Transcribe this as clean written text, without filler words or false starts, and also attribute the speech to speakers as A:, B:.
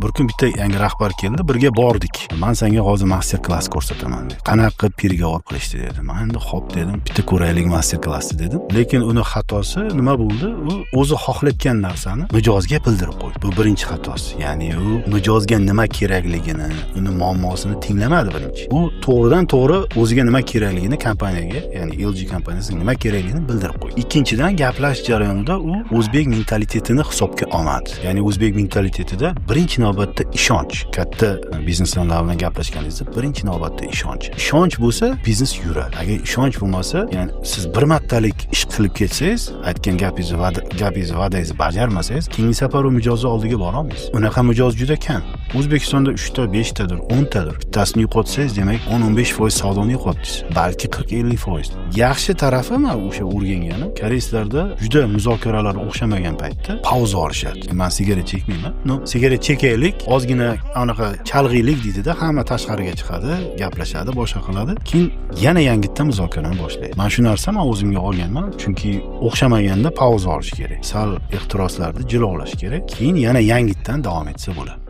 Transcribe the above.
A: Bir kun bitta yangi rahbar keldi, birga bordik. "Man senga hozir master klass ko'rsataman", dedi. "Qanaqa qilib переговор qilishdi", dedi. Man endi "Xo'p", dedim, "bitta ko'raylik master klassni", dedim. Lekin uni xatosi nima bo'ldi? U o'zi xohlayotgan narsani mijozga bildirib qo'ydi. Bu birinchi xatosi. Ya'ni u mijozga nima kerakligini, uni muammosini tinglamadi birinchi. U to'g'ridan to'g'ri o'ziga nima kerakligini kompaniyaga, ya'ni LG kompaniyasiga nima kerakligini bildirib qo'ydi. Ikkinchidan, gaplashish jarayonida u o'zbek mentalitetini hisobga olmadi. Ya'ni o'zbek mentalitetida birinchi navbatda ishonch. Katta biznesmenlar bilan gaplashganingizda birinchi navbatda ishonch. Ishonch bo'lsa, biznes yuradi. Agar ishonch bo'lmasa, ya'ni siz bir martalik ish qilib ketsangiz, aytgan gapingizni, va'da gapingizni, va'dangizni bajarmasangiz, keyingi safar u mijozni oldiga bora olmaysiz. Unaqa mijoz juda kam. O'zbekistonda 3 ta, 5 tadir, 10 tadir. Bittasini yo'qotsangiz, demak 10-15% savdoni yo'qotdingiz. Balki 40-50%. Yaxshi tarafi, man o'sha o'rganganim, koreyslarda juda muzokaralar o'xshamagan paytda pauza olishadi. Man sigaret chekmayman. Но, sigaret chekaylik, ozgina anaqa chalg'iylik deydida, hamma tashqariga chiqadi, gaplashadi, boshqa qiladi. Keyin yana yangitdan muzokarani boshlaydi. Mana shu narsa man o'zimga olganman, chunki o'xshamaganda pauza olish kerak. Sal ehtiroslarni jilovlash kerak. Keyin yana yangitdan davom etsa bo'ladi.